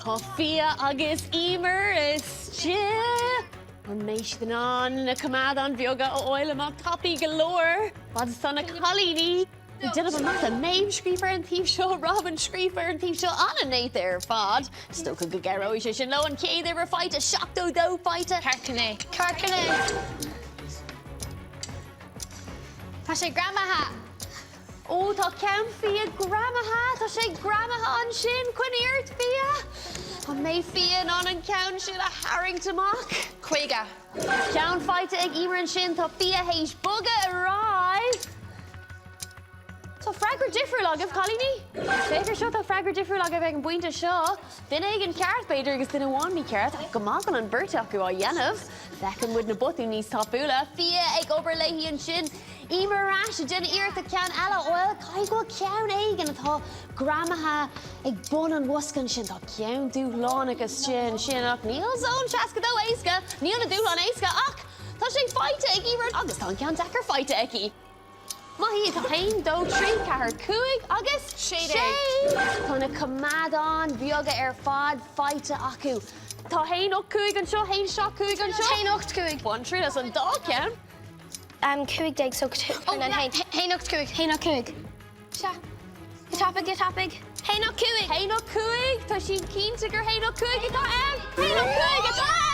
Tá Fia agus Emer istigh! An mbeidh siad in ann na coimeádáin bheaga a fháil amach tapaidh go leor? Fad is atá na cailíní ag déanamh an mata, Méabh scríofa ar an taobh seo, Robin scríofa ar an taobh seo, an-néata ar fad. Is dócha go gcabhróidh sé sin leo an chéad uimhir faighte, 72 faighte. Ceart chun é. Ceart chun é. Tá sé greamaithe! Ó, tá ceann Fia greamaithe! Tá sé greamaithe ansin! Coinnigh ort, Fia! An mbeidh Fia in ann an ceann sin a tharraingt amach? 50. Ceann faighte ag Emer ansin. Tá Fia théis bogadh ar aghaidh. Tá freagra difriúil agaibh, cailíní. Féach ar seo, tá freagra difriúil agaibh ag an bpointe seo. Duine éigin ceart, b'fhéidir, agus duine amháin mícheart, ach go maith go bhfuil an bheirt acu á dhéanamh. Feiceann muid na botúin níos tapúla. Fia ag obair léi ansin. Emer ar ais ag déanamh iarrachta ceann eile a fháil. Caithfidh go bhfuil ceann éigin atá greamaithe ag bun an bhosca ansin. Tá ceann dúshlánach istigh ansin ach níl zón 62 éasca. Níl na dúshláin éasca ach tá sé faighte ag Emer agus tá an ceann deacair faighte aici. Maith iad. Tá 1, 2, 3, 4, 5 agus 16. Tá na coimeádáin bheaga ar fad faighte acu. Tá 1, 8, 5 anseo, 1, 7, 5 anseo. 1, 8, 5. Bain triail as an dá cheann. 15 so 1, 1, 8, 5, 1, 8, 5. Sea. Go tapaidh, go tapaidh. 1, 8, 5. 1, 8, 5. Tá sí cinnte gur 1, 8, 5 atá ann. 1, 8, 5 atá ann!